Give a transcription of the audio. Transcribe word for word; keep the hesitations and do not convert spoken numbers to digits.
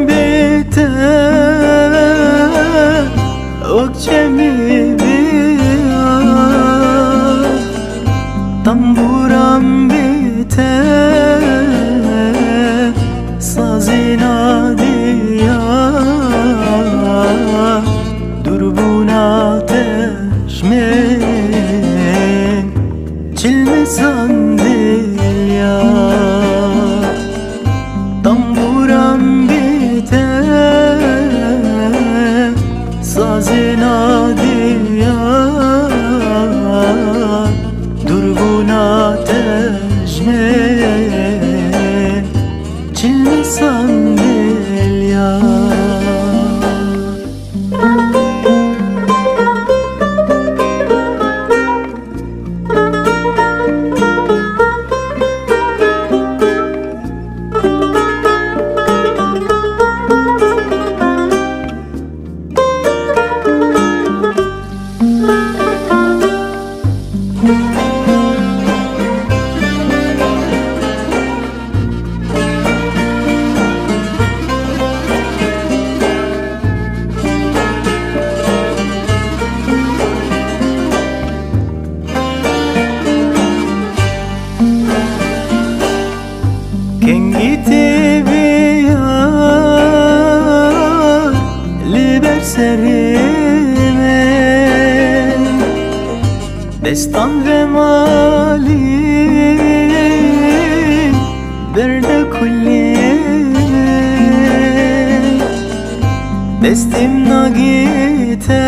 Bê te wek çemê bê, tembûran bê te sazê nadiya, dûrbûna te ji min çil min sandiliya. Tembûran bê te sazê nadiya, dûrbûna te ji min çil min sandiliya. Kengî tê vê yar li ber serê min, destan ve malî berde kulî min, destê min nagî te.